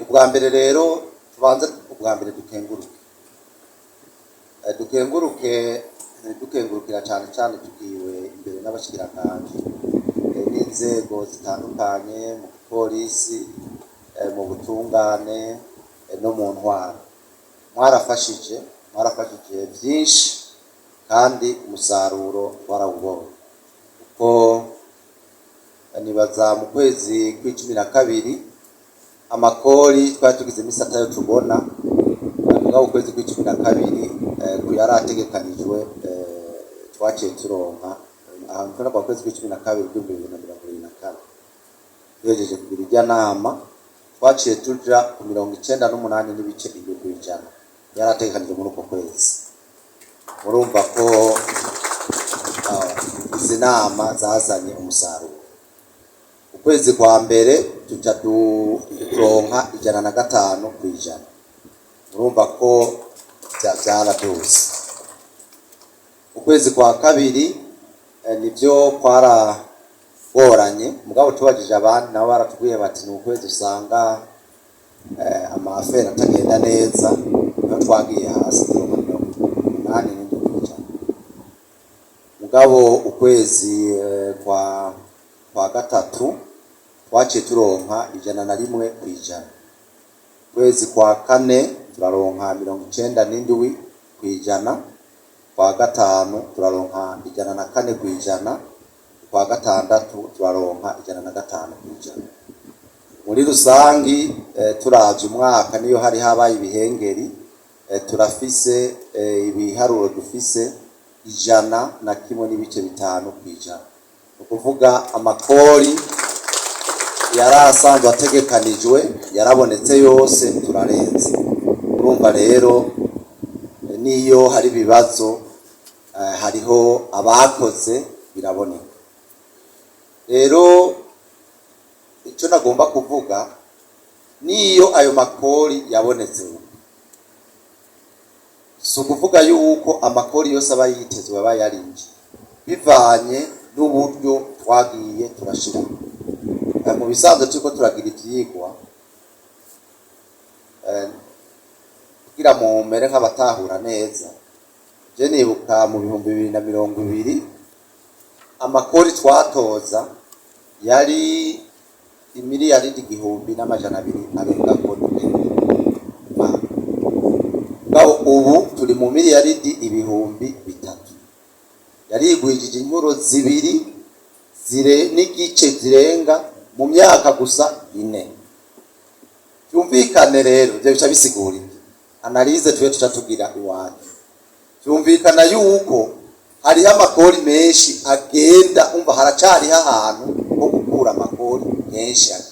Ubwa mbere rero, tubanze ubwa mbere dukenguruke. Dukenguruke, dukengurukira cyane cyane tugiwe imbere n'abashikiranganji n'inzego zitandukanye mu gipolisi, mu butungane, no mu ntwaro. Mwarafashije, mwarafashije byinshi kandi umusaruro warawubonye, kuko nibaza mu kwezi kw'12 amakori twari tugize imisi atayo tubona. Mugabo ukwezi kw'12 yari ategekanijwe, twaciye turonka ahantu kwa kwezi kw'12 2024. Tuhejeje kugira irya nama, twaciye tuja ku 98.7% yari ategekanijwe muri uko kwezi. Murumva ko izi nama zazanye umusaruro. Ukwezi kwa mbere tuca turonka 105%. Murumva ko vyaraduze. Ukwezi kwa kabiri nivyo kwaragoranye, mugabo tubajije abandi nabo baratubwiye bati ni ukwezi usanga ama affaires atagenda neza. Niho twagiye hasi turonka 87%. Mugabo ukwezi kwa gatatu twaciye turonka 101%. Ukwezi kwa kane turaronka 97%. Kwa gatanu turaronka 104%. Kwa gatandatu turaronka 105%. Muri rusangi, turavye umwaka, niyo hari habaye ibihengeri, turafise ibiharuro dufise 101.5%. Ni ukuvuga amakori yari asanzwe ategekanijwe yarabonetse yose, turarenze. Urumva rero, niyo hari ibibazo, hariho abakoze, biraboneka. Rero icyo nagomba kuvuga, niyo ayo makori yabonetse, si ukuvuga yuko amakori yose aba yitezwe aba yarinjiye, bivanye n'uburyo twagiye turashira. Mu bisanzwe turiko turagira ivyigwa, kugira mumere nk'abatahura neza. Je nibuka mu 2020 amakori twatoza yari imiliyaridi 1200 arenga ko. Mugabo ubu turi mu miliyaridi 3000, yarigwijije inkuro zibiri zire n'igice zirenga mu myaka gusa 4. Byumvikane rero, ibyo bica bisigura iki? Analyse twe tuca tugira iwacu, byumvikana yuko hariho amakori menshi agenda. Umva, haracariho ahantu ho gukura amakori menshi agenda.